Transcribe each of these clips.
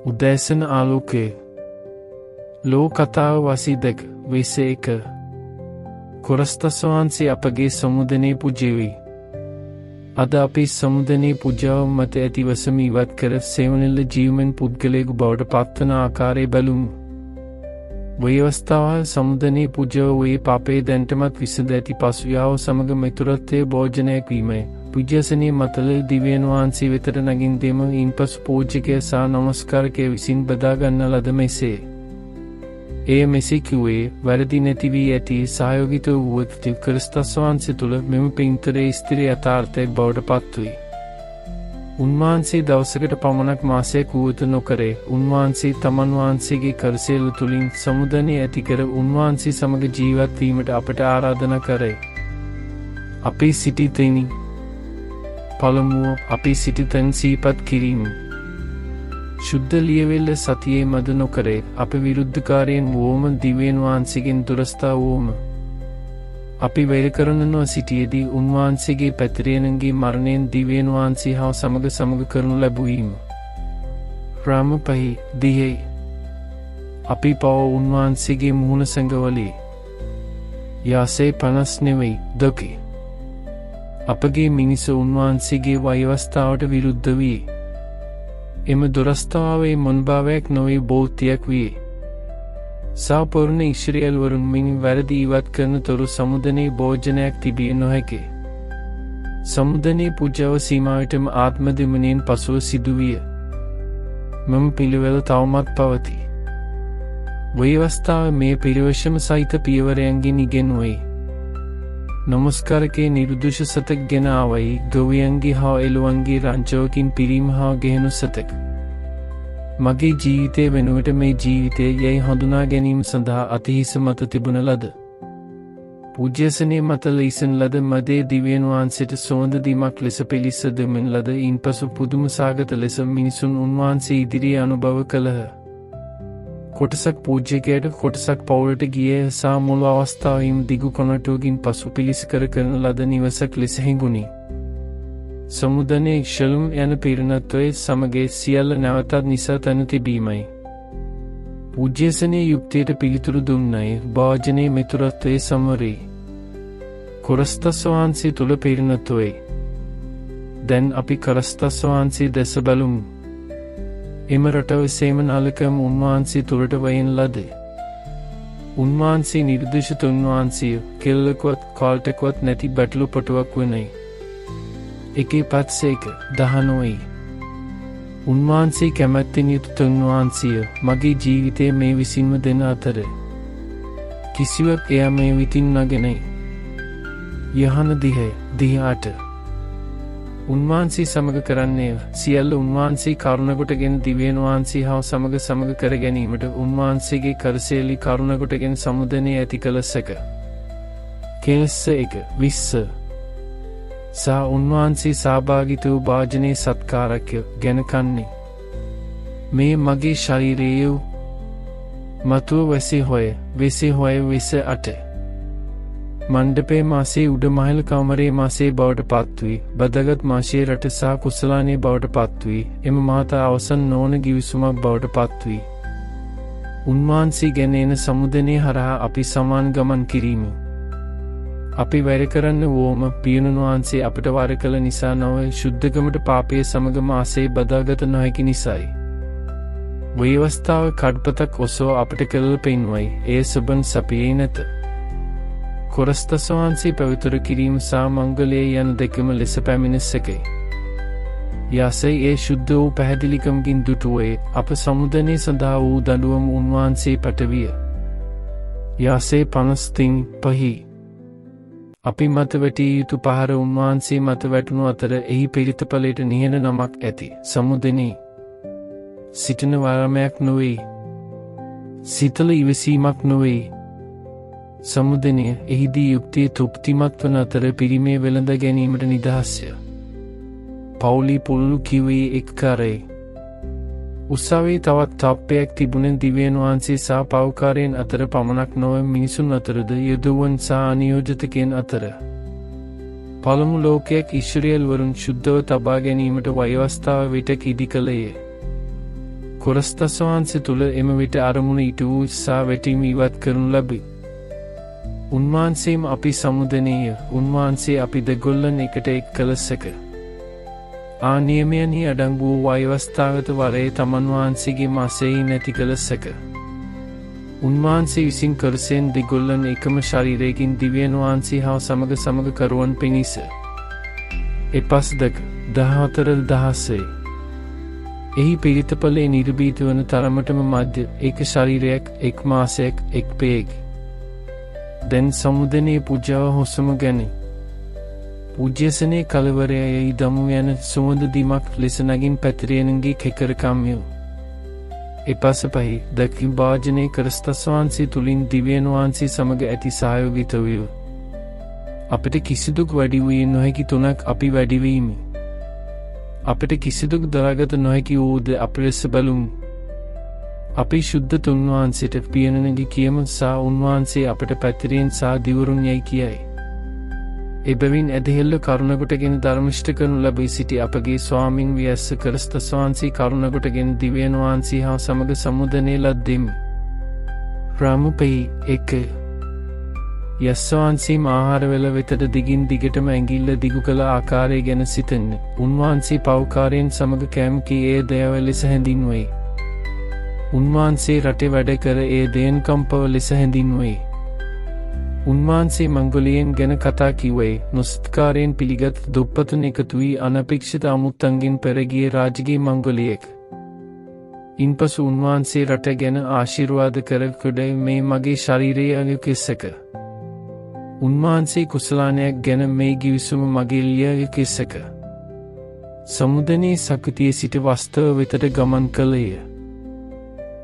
උදෑසන ආලෝකය. ලෝ කතාව 22 21. ක්‍රිස්තුස් වහන්සේ අපගේ සමුදනේ පූජ්‍ය. අද අපි සමුදනේ පූජාව මත ඇති වසම ඉවත් කර සෙවණැල්ල ජීවමන් පුද්ගලයෙකු බවට පත්වන ආකාරය බලමු. ව්‍යවස්ථාව සමුදනේ පූජාව වූයේ පාපයේ දැනටමත් විසඳ ඇති පසු යාව සමග මිතුරත්වයේ භෝජනයක් වීමය. පූජ්‍යසනයේ මතල දිව්‍යන් වහන්සේ වෙතට නගින් දෙම ඉන්පසු පූජකය සහ නමස්කාරකය විසින් බදා ගන්න ලද මෙසේ. එය මෙසේ කිව්වේ වැරදි නැති වී ඇති සහයෝගිත වුවත් ක්‍රිස්තුස් වහන්සේ තුළ මෙම පින්තරයේ ස්ථිර යථාර්ථයක් බවට පත්වේ. උන්වහන්සේ දවසකට පමණක් මාසයක් වුවත නොකරේ. උන්වහන්සේ තමන් වහන්සේගේ කරසේල තුළින් සමුදනය ඇති කර උන්වහන්සේ සමග ජීවත් වීමට අපට ආරාධනා කරේ. අපි සිටි තැනින් පළමුව අපි සිටි තැන් සිහිපත් කිරීම. ශුද්ධ ලියවෙල්ල සතියේ මද නොකරේ. අප විරුද්ධකාරයෙන් වුවම දිව්‍යන් වහන්සේගෙන් දුරස්ථා වුවම අපි වෛර කරනව සිටියේදී උන්වහන්සේගේ පැතිරියනගේ මරණයෙන් දිව්‍යන් වහන්සේ හා සමග සමග කරනු ලැබුවීම. රාම පහි දිහේ අපි පව උන්වහන්සේගේ මුහුණ සඟවලී. යාසේ 59 2. අපගේ මිනිස උන්වහන්සේගේ ව්‍යවස්ථාවට විරුද්ධ වී එම දුරස්ථාවේ මොන්භාවයක් නොවේ බෞද්ධයක් විය. සාපූර්ණ ඉස්රායල්වරුන් මින් වැරදි ඉවත් කරන තුරු සමුදනේ භෝජනයක් තිබිය නොහැකි. සමුදනේ පූජාව සීමාවටම ආත්ම දමනයෙන් පසුව සිදුවිය. මෙම පිළිවෙල තවමත් පවතී. ව්‍යවස්ථාව මේ පිරිවශම සහිත පියවරයන්ගෙන් ඉගෙනුවේ. නමස්කාරකයේ නිර්දෝෂ සතෙක් ගෙන ආවයි ගවයන්ගේ හා එළුවන්ගේ රංචුවකින් පිරීම හා ගැහෙනු සතෙක්. මගේ ජීවිතය වෙනුවට මේ ජීවිතය යැයි හඳුනා ගැනීම සඳහා අතිහිස මත තිබුණ ලද. පූජ්‍යසනයේ මත ලීසන ලද මදේ දිව්‍යන් වහන්සේට සුවඳ දීමක් ලෙස පිළිස්ස දෙමින් ලද ඉන්පසු පුදුම සාගත ලෙස මිනිසුන් උන්වහන්සේ ඉදිරියේ අනුභව කළහ. කොටසක් පූජ්‍යකයට කොටසක් පවුලට ගියේ සහ මුල් අවස්ථාවේම දිගු කොනටුවකින් පසු පිළිසකර කරන ලද නිවසක් ලෙස හැඟුණි. සමුදනේ ශලුම් යන පිරිනත්වයේ සමග සියල්ල නැවතත් නිසා තන තිබීමයි. පූජ්‍යසනයේ යුක්තියට පිළිතුරු දුන්නයි භාජනයේ මිතුරත්වයේ සමරේ. ක්‍රිස්තුස් වහන්සේ තුළ පිරිනත්වයේ. දැන් අපි ක්‍රිස්තුස් වහන්සේ දෙස බලමු. එම රටව සේම නලකම උන්වහන්සේ තුළට වයින් ලදේ. උන්වහන්සේ නිර්දෝෂ තුන්වහන්සේ කෙල්ලකවත් කාල්ටකවත් නැති බැටළු පටුවක් වනයි. එකේ පත්සේක දහනොයි. උන්වහන්සේ කැමැත්තෙන් යුතු තුන්වහන්සිය මගේ ජීවිතය මේ විසින්ම දෙන අතර කිසිවක් එයා මේ විතින් නගෙනයි. යහන දිහය දිහාට. උන්වහන්සේ සමග කරන්නේ සියල්ල උන්වහන්සේ කරුණකොටගෙන දිව්‍යන් වහන්සේ හා සමග සමග කර ගැනීමට උන්වහන්සේගේ කරසේලි කරුණකොටගෙන සමුදනේ ඇති කළ සැක. කෙලෙස්ස 1 20. සහ උන්වහන්සේ සහභාගිත වූ භාජනයේ සත්කාරකය ගැන කන්නේ. මේ මගේ ශරීරය මතුව වැසි හොය වෙසි හොය 28. මණ්ඩපේ මාසේ උඩ මහල් කාමරයේ මාසේ බවට පත්වී බදගත් මාසේ රට සහ කුසලානේ බවට පත්වී එම මාතා අවසන් නොවන ගිවිසුමක් බවට පත්වී. උන්වහන්සේ ගැන එන සමුදනේ හරහා අපි සමාන ගමන් කිරීම. අපි වැර කරන්න වුවම පියුණන් වහන්සේ අපට වර කළ නිසා නොව ශුද්ධකමට පාපය සමග මාසේ බදාගත නොහැකි නිසායි. ව්‍යවස්ථාව කඩපතක් ඔසව අපට කළ පෙන්වයි. එය සබන් සපියේ නැත. ක්‍රිස්තුස් වහන්සේ පවිත්‍ර කිරීම සහ මංගලය යන දෙකම ලෙස පැමිණ සැකයි. යසයි ඒ ශුද්ධ වූ පැහැදිලිකමකින් දුටුවේ අප සමුදනේ සඳහා වූ දඬුවම උන්වහන්සේ පැටවිය. යසේ 53 පහි. අපි මත වැටිය යුතු පහර උන්වහන්සේ මත වැටුණු අතර එහි පිළිතපලයට නිහඬ නමක් ඇති. සමුදනේ සිටින වරමයක් නොවේ. සිතල ඉවසීමක් නොවේ. සමුදනය එහිදී යුක්තිය තෘප්තිමත් වන අතර පිරිමේ වෙළඳ ගැනීමට නිදහස්ය. පවුලි පුළු කිව්වේ එක් කරේ. උත්සවයේ තවත් තප්පයක් තිබුණ දිව්‍යන් වහන්සේ සහ පව්කාරයන් අතර පමණක් නොව මිනිසුන් අතරද යොදවුවන් සහ අනියෝජිතකයන් අතර. පළමු ලෝකයක් ඉස්රායල්වරුන් ශුද්ධව තබා ගැනීමට ව්‍යවස්ථාව විටක ඉදි කළේය. ක්‍රිස්තුස් වහන්සේ තුළ එම විට අරමුණ ඉටු වූ සා වැටීම ඉවත් කරනු ලැබේ. උන්වහන්සේම අපි සමුදනේය. උන්වහන්සේ අපි දෙගොල්ලන් එකට එක් කළසක. ආ නියමයන්හි අඩංගු වූ ව්‍යවස්ථාගත වරය තමන් වහන්සේගේ මාසෙහි නැති කළසක. උන්වහන්සේ විසින් කරසෙන් දෙගොල්ලන් එකම ශරීරයකින් දිව්‍යන් වහන්සේ හා සමග සමග කරුවන් පිණිස. එපස් දක 14 16 එහි පිරිතපලේ නිර්භීත වන තරමටම මධ්‍ය එක ශරීරයක්, එක් මාසයක්, එක් පෙයෙක්. දැන් සමුදනයේ පූජාව හොසම ගැනි. පූජ්‍යසනේ කලවරයයි දමු යන සුවඳ දීමක් ලෙස නගින් පැතිරෙනගේ කෙකරකම්ය. එපස පහි දකි භාජනයේ ක්‍රිස්තුස් වහන්සේ තුලින් දිව්‍යන් වහන්සේ සමග ඇති සහයෝගිතවය. අපිට කිසිදුක් වැඩි වූයේ නොහැකි තුනක් අපි වැඩි වීමි. අපිට කිසිදුක් දරාගත නොහැකි වූද අප ලෙස බලමු. අපි ශුද්ධ තුන්වහන්සේට පියනනගේ කියමු සහ උන්වහන්සේ අපට පැතිරෙන් සහ දිවුරුන් යයි කියයි. එබැවින් ඇදහිල්ල කරුණකොටගෙන ධර්මිෂ්ඨ කරනු ලැබී සිටි අපගේ ස්වාමින් වයස්ස ක්‍රිස්තුස් වහන්සේ කරුණකොටගෙන දිව්‍යන් වහන්සේ හා සමග සමුදනය ලද්දෙමු. රාමුපෙයි 1 යස් වහන්සේම ආහාර වල වෙතට දිගින් දිගටම ඇඟිල්ල දිගු කළ ආකාරය ගැන සිතන්න. උන්වහන්සේ පව්කාරයන් සමග කෑම කී එය දයාව ලෙස හැඳින්වෙයි. උන්වහන්සේ රටේ වැඩ කර එය දයන්කම්පව ලෙස හැඳින්වෙයි. උන්වහන්සේ මංගොලියන් ගැන කතා කිව්වේ නොසත්කාරයෙන් පිළිගත් දුප්පතුන් එකතු වී අනපේක්ෂිත අමුත්තන්ගෙන් පෙරගිය රාජගී මංගොලියෙක්. ඉන්පසු උන්වහන්සේ රට ගැන ආශිර්වාද කර කුඩ මේ මගේ ශරීරයේ අයුකෙසක. උන්වහන්සේ කුසලානයක් ගැන මේ ගිවිසුම මගේ ලිය කෙසක. සමුදනයේ සකතිය සිට වස්තුව වෙතට ගමන් කළේය.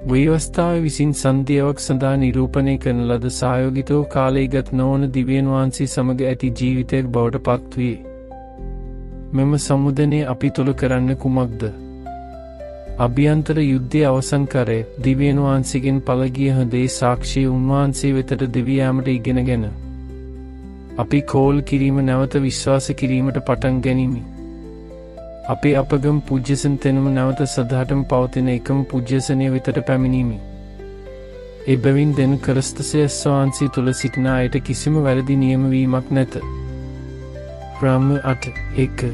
ව්‍යවස්ථාව විසින් සන්ධියාවක් සඳහා නිරූපණය කරන ලද සහයෝගිතව කාලයගත නොවන දිව්‍යන් වහන්සේ සමග ඇති ජීවිතයක් බවට පත්විය. මෙම සමුදනය අපි තුළ කරන්න කුමක්ද? අභ්‍යන්තර යුද්ධය අවසන් කරේ දිව්‍යන් වහන්සේගෙන් පළගිය හොඳේ සාක්ෂිය උන්වහන්සේ වෙතට දිව්‍යාමට ඉගෙනගෙන අපි කෝල් කිරීම නැවත විශ්වාස කිරීමට පටන් ගැනීමි. අපේ අපගම පූජ්‍යසන තෙනම නැවත සදහටම පවතින එකම පූජ්‍යසනය වෙතට පැමිණීමි. එබැවින් දැන් ක්‍රිස්තුස් වහන්සේ තුළ සිටින අයට කිසිම වැරදි නියම වීමක් නැත. රාම 8 1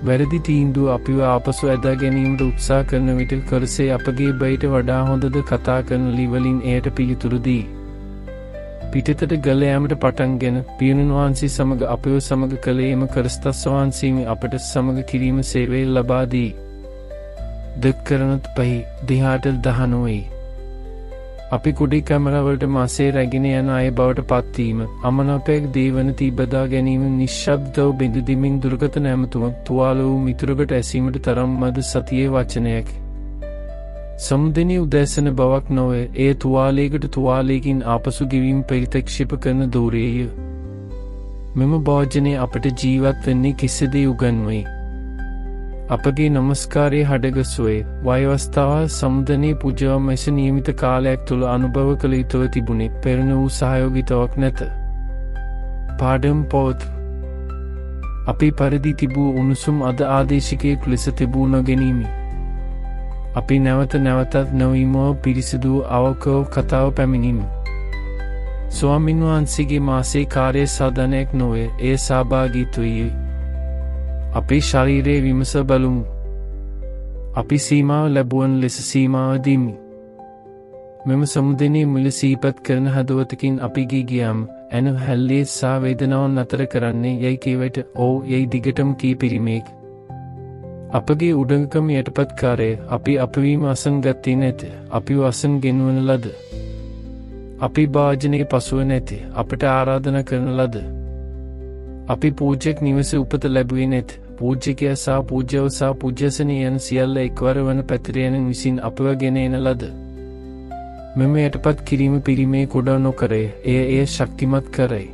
වැරදි තීන්දුව අපිව ආපසු ඇදා ගැනීමට උත්සාහ කරන විට කරසේ අපගේ බයට වඩා හොඳද කතා කරන ලිවලින් එයට පිළිතුරු දී. පිටතට ගල යාමට පටන්ගෙන පියනුන් වහන්සේ සමග අපව සමග කළේ එම ක්‍රිස්තුස් වහන්සේම අපට සමග කිරීම සේවය ලබා දී. දෙක් කරනත් පහි දිහාට දහනොයි. අපි කුඩි කැමරාවලට මාසේ රැගෙන යන අය බවට පත්වීම, අමනාපයක් දේවන තී බදා ගැනීම, නිශ්ශබ්දව බිඳ දෙමින් දුරකථන ඇමතුමක් තුවාල වූ මිතුරකට ඇසීමට තරම් මද සතියේ වචනයක්. සමුදෙනී උදෑසන බවක් නොවේ. එය තුවාලයකට තුවාලයකින් ආපසු ගෙවීම ප්‍රතික්ෂේප කරන දූරයය. මෙම භෝජනය අපට ජීවත් වෙන්නේ කෙසේද උගන්වයි. අපගේ නමස්කාරයේ හඩගසුවේ වයවස්ථාව සමුදනයේ පූජාව මෙස නියමිත කාලයක් තුළ අනුභව කළ යුතුව තිබුණේ පෙරණ වූ සහයෝගිතාවක් නැත. පාඩම් පොත් අපි පරිදි තිබූ උණුසුම් අද ආදේශිකයෙකු ලෙස තිබූ නොගැනීමි. අපි නැවත නැවතත් නොවීමව පිරිසිදු අවකව කතාව පැමිණීම. ස්වාමින් වහන්සේගේ මාසේ කාර්ය සාධනයක් නොවේ, එය සහභාගීත්වයයි. අපේ ශරීරයේ විමස බලමු. අපි සීමාව ලැබුවන් ලෙස සීමාව දීමි. මෙම සමුදෙනයේ මුල සිහිපත් කරන හදවතකින් අපි ගී ගියාම ඇන හැල්ලේ සා වේදනාවන් නතර කරන්නේ යයි කීවට ඔව් යයි දිගටම කී පිරිමේක්. අපගේ උඩඟකම යටපත් කාරය අපි අපවීම අසන් ගත්තේ නැත. අපිව අසන් ගෙන්වන ලද. අපි භාජනයේ පසුව නැති. අපට ආරාධනා කරන ලද. අපි පූජක නිවස උපත ලැබුවේ නැත. පූජකයා සහ පූජ්‍යව සහ පූජ්‍යසනය යන සියල්ල එක්වර වන පැතිරයන විසින් අපව ගෙන එන ලද. මෙම යටපත් කිරීම පිරිමේ කුඩා නොකරේ. එය එය ශක්තිමත් කරයි.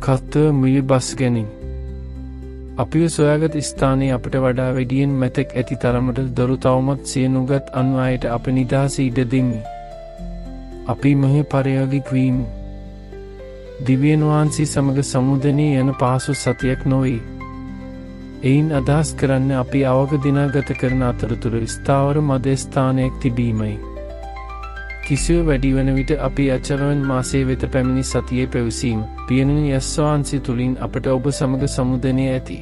කත්ව මුලි බස් ගැනීම. අපිව සොයාගත් ස්ථානයේ අපට වඩා වැඩියෙන් මැතෙක් ඇති තරමට දරු තවමත් සිය නුගත් අන් අයට අප නිදහස ඉඩ දෙමි. අපි මෙහි පරයාගික වීමු. දිව්‍යන් වහන්සේ සමග සමුදනයේ යන පහසු සතියක් නොවේ. එයින් අදහස් කරන්න අපි අවග දිනා ගත කරන අතරතුර ස්ථාවර මධ්‍යස්ථානයක් තිබීමයි. කිසිව වැඩි වන විට අපි අචරවන් මාසයේ වෙත පැමිණි සතියේ පැවසීම පියනනි යේසුස් වහන්සේ තුලින් අපට ඔබ සමග සමුදනය ඇති.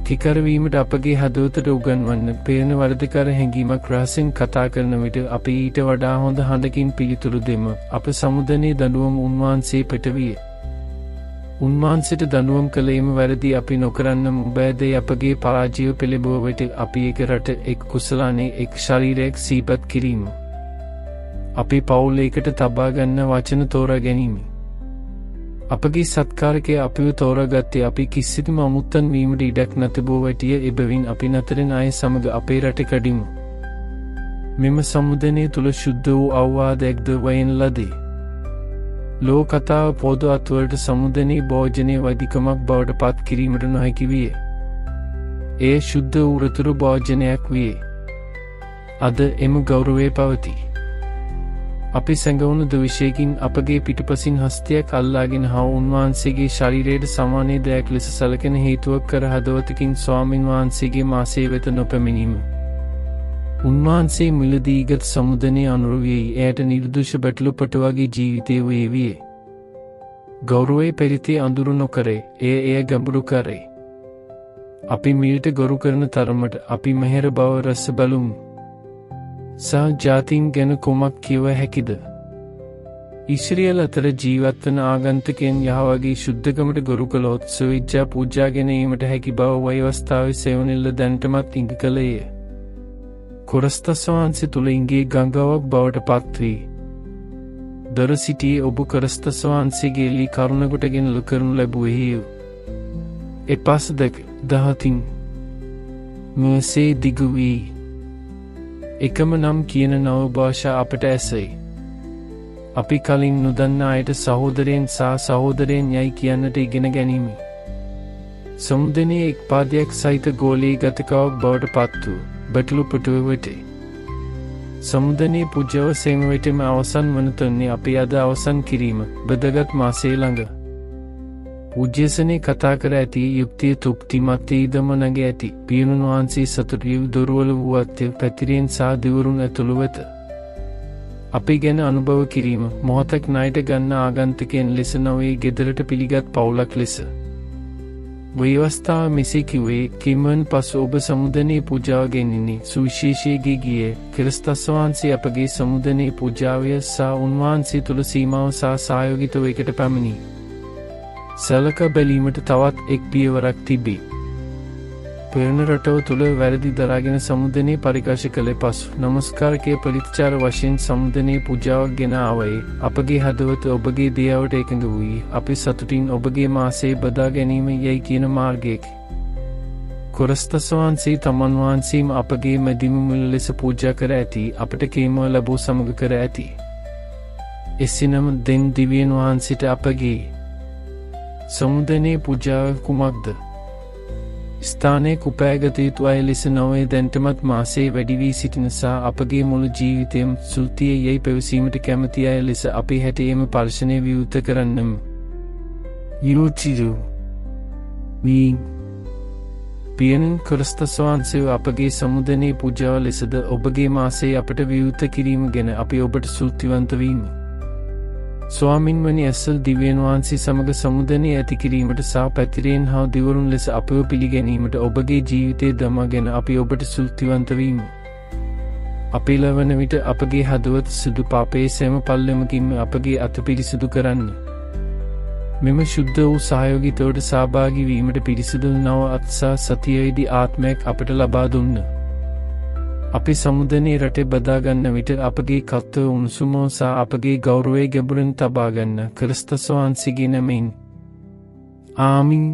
කිකරවීමට අපගේ හදවතට උගන්වන්න පෙරණ වරදකර හැඟීමක් රහසින් කතා කරන විට අපි ඊට වඩා හොඳ හඬකින් පිළිතුරු දෙමු. අප සමුදනයේ දඬුවම උන්වහන්සේ පිටවිය. උන්වහන්සේට දඬුවම් කළ එම වැරදි අපි නොකරන්නම බෑදේ අපගේ පරාජය පිළිබුව විට අපි එක රට, එක් කුසලානේ, එක් ශරීරයක් සිහිපත් කිරීම. අපි පවුල් එකට තබා ගන්න වචන තෝරා ගැනීම. අපගේ සත්කාරකය අපිව තෝරාගත්තේ අපි කිසිදු අමුත්තන් වීමට ඉඩක් නැතිබෝ වැටිය. එබැවින් අපි නතරින් අය සමග අපේ රට කඩිමු. මෙම සමුදනය තුළ ශුද්ධ වූ අවවාදයක්ද වයන ලදී. ලෝ කතාව පොදු අත්වලට සමුදනී භෝජනයේ වෛදිකමක් බවට පත් කිරීමට නොහැකි විය. එය ශුද්ධ වූ රතුරු භෝජනයක් විය. අද එම ගෞරවය පවතී. අපි සැඟවුණු දවිෂයකින් අපගේ පිටුපසින් හස්තයක් අල්ලාගෙන හා උන්වහන්සේගේ ශරීරයට සමානයේ දෙයක් ලෙස සැලකෙන හේතුවක් කර හදවතකින් ස්වාමින් වහන්සේගේ මාසය වෙත නොපැමිණීම. උන්වහන්සේ මිලදීගත් සමුදනයේ අනුරු විය. එයට නිර්දෝෂ බැටළු පටුවගේ ජීවිතය වේවිය. ගෞරවයේ පෙරිතේ අඳුරු නොකරේ. එය එය ගැඹුරු කරේ. අපි මිලට ගරු කරන තරමට අපි මෙහෙර බව රස බලමු. සහ ජාතීන් ගැන කුමක් කියව හැකිද? ඊශ්‍රායල් අතර ජීවත් වන ආගන්තුකයන් යහෝවාගේ ශුද්ධකමට ගරු කළොත් ස්වේච්ඡා පූජා ගැනීමට හැකි බව ව්‍යවස්ථාවේ සෙවණැල්ල දැනටමත් ඉඟි කළේය. ක්‍රිස්තුස් වහන්සේ තුළ ඉඟිය ගංගාවක් බවට පත් වී දොර සිටියේ ඔබ ක්‍රිස්තුස් වහන්සේගේ ලී කරුණ කොටගෙන ලු කරනු ලැබුවේය. එපස් දෙක දහතින් මෙසේ දිගු වී එකම නම් කියන නව භාෂා අපට ඇසෙයි. අපි කලින් නොදන්නා අයට සහෝදරයන් සහ සහෝදරයන් යයි කියන්නට ඉගෙන ගැනීම. සමුදනයේ එක් පාදයක් සහිත ගෝලී ගතිකාවක් බවට පත් වූ බැටළු පුටුව වෙතේ. සමුදනයේ පූජාව සෑම විටම අවසන් වන තුන්නේ අපි අද අවසන් කිරීම බදගත් මාසයේ ළඟ. පූජ්‍යසනේ කතා කර ඇති යුක්තිය තෘප්තිමත් ඉදම නග ඇති. පියනුන් වහන්සේ සතුටු වූ දොරවල වූවත් පැතිරෙන් සහ දිවුරුන් ඇතුළු වෙත. අපි ගැන අනුභව කිරීම මොහොතක් ණයට ගන්න ආගන්තුකයන් ලෙස නොවේ ගෙදරට පිළිගත් පවුලක් ලෙස. ව්‍යවස්ථාව මෙසේ කිව්වේ කිමන් පසු ඔබ සමුදනයේ පූජාව ගෙනින්නේ සුවිශේෂයේ ගියේ ක්‍රිස්තුස් වහන්සේ අපගේ සමුදනයේ පූජාවය සහ උන්වහන්සේ තුළ සීමාව සහ සහයෝගිතව එකට පැමිණි. සලකා බැලීමට තවත් එක් පියවරක් තිබේ. පෙරණ රටව තුළ වැරදි දරාගෙන සමුදනයේ පරිකාශ කළේ පසු නමස්කාරකය ප්‍රතිචාර වශයෙන් සමුදනයේ පූජාවක් ගෙන ආවේ. අපගේ හදවත ඔබගේ දියාවට එකඟ වූයි. අපි සතුටින් ඔබගේ මාසයේ බදා ගැනීම යයි කියන මාර්ගයකි. ක්‍රිස්තුස් වහන්සේ තමන් වහන්සේම අපගේ මැදිම මුල ලෙස පූජා කර ඇති. අපට කේම ලැබූ සමග කර ඇති. එසේනම් දෙන් දිව්‍යන් වහන්සේට අපගේ සමුදනයේ පූජාව කුමක්ද? ස්ථානයේ කුපෑගත යුතු අය ලෙස නොවේ දැනටමත් මාසයේ වැඩි වී සිටින සහ අපගේ මුළු ජීවිතයම සුල්තිය යයි පැවසීමට කැමති අය ලෙස අපි හැටේම පර්ශනය විවෘත කරන්නම. යුචිරු වී පියනන් ක්‍රිස්තුස් වහන්සේ අපගේ සමුදනයේ පූජාව ලෙසද ඔබගේ මාසයේ අපට විවෘත කිරීම ගැන අපි ඔබට සුල්තිවන්ත වීම. ස්වාමින් වනි ඇසල් දිව්‍යන් වහන්සේ සමග සමුදනය ඇති කිරීමට සහ පැතිරෙන් හා දිවුරුන් ලෙස අපව පිළිගැනීමට ඔබගේ ජීවිතය දමාගෙන අපි ඔබට සුල්තිවන්ත වීම. අපි ලවන විට අපගේ හදවත සුදු පාපයේ සෑම පල්ලමකින්ම අපගේ අත පිරිසිදු කරන්න. මෙම ශුද්ධ වූ සහයෝගිතවට සහභාගී වීමට පිරිසිදු නව අත් සහ සතියේදී ආත්මයක් අපට ලබා දුන්න. අපි සමුදනයේ රටේ බදා ගන්න විට අපගේ කත්ව උණුසුම සහ අපගේ ගෞරවය ගැඹුරින් තබා ගන්න ක්‍රිස්තුස් වහන්සේගේ නමින්. ආමීන්.